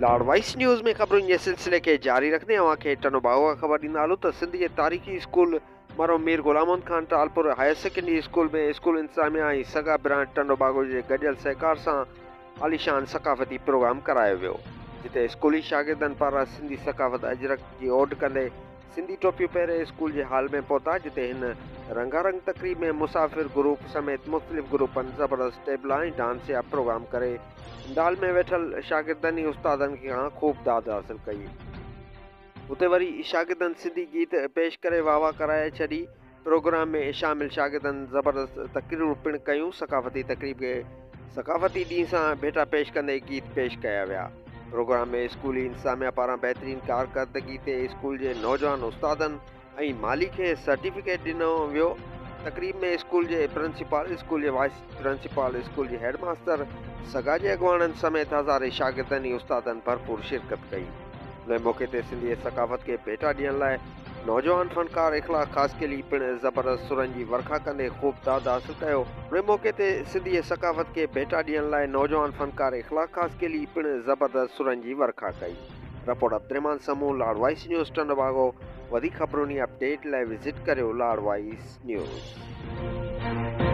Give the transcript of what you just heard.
لاڙ voice news ۾ خبرن جي سلسلي کي جاري رکندي اوهان کي ٽنڊو باگو کان خبر ڏيندا هلون ته سنڌ جي تاريخي اسڪول مرحوم Mir Ghulam Muhammad Khan Talpur higher secondary school ۾ school انتظاميا ۽ سگا برانچ ٽنڊو باگو جي گڏيل سهڪار سان عاليشان ثقافتي پروگرام ڪرايو ويو جتي اسڪولي شاگردن پاران سنڌي ثقافت اجرڪ جي اوڍ ڪندي سنڌي ٽوپيون پهري اسڪول جي هال ۾ پهتا جتي هن رنگا رنگ تقريب ۾ مسافر گروپ سميت مختلف گروپن زبردست ٽيبلا ۽ ڊانس جا پروگرام ڪري پنڊال ۾ ويٺل شاگردن ۽ استادن کان خوب داد حاصل ڪئي. اتي وري شاگردن سنڌي گيت پيش ڪري واهه واهه ڪرائي ڇڏي. پروگرام ۾ شامل شاگردن زبردست تقريرون پڻ ڪيون. ثقافتي تقريب کي ثقافتي ڏينهن سان ڀيٽا پيش ڪندي گيت پيش ڪيا ويا. پروگرام ۾ اسڪولي انتظاميا پاران بهترين ڪارڪردگي تي اسڪول جي نوجوان استادن ۽ مالي کي سرٽيفڪيٽ ڏنو ويو. تقريب ۾ اسڪول جي پرنسپال، اسڪول جي وائيس پرنسپال، اسڪول جي هيڊ ماستر، سگا جي اڳواڻن سميت هزارين شاگردن ۽ استادن ڀرپور شرڪت ڪئي. ان موقعي تي سنڌي ثقافت کي ڀيٽا ڏيڻ لاء نوجوان فنڪار اخلاق خاصخيلي پڻ زبردست سرن جي ورکا ڪندي خوب داد حاصل ڪيو. ان موقعي تي سنڌي ثقافت کي ڀيٽا ڏيڻ لاء نوجوان فنڪار اخلاق خاصخيلي پڻ زبردست سرن جي ورکا ڪئي. Report Abdul Rehman Samoon, Lar voice news Tando Bago, وڌيڪ خبرن ۽ اپڊيٽ لاء وزٽ ڪريو لاڙ وائيس نيوز.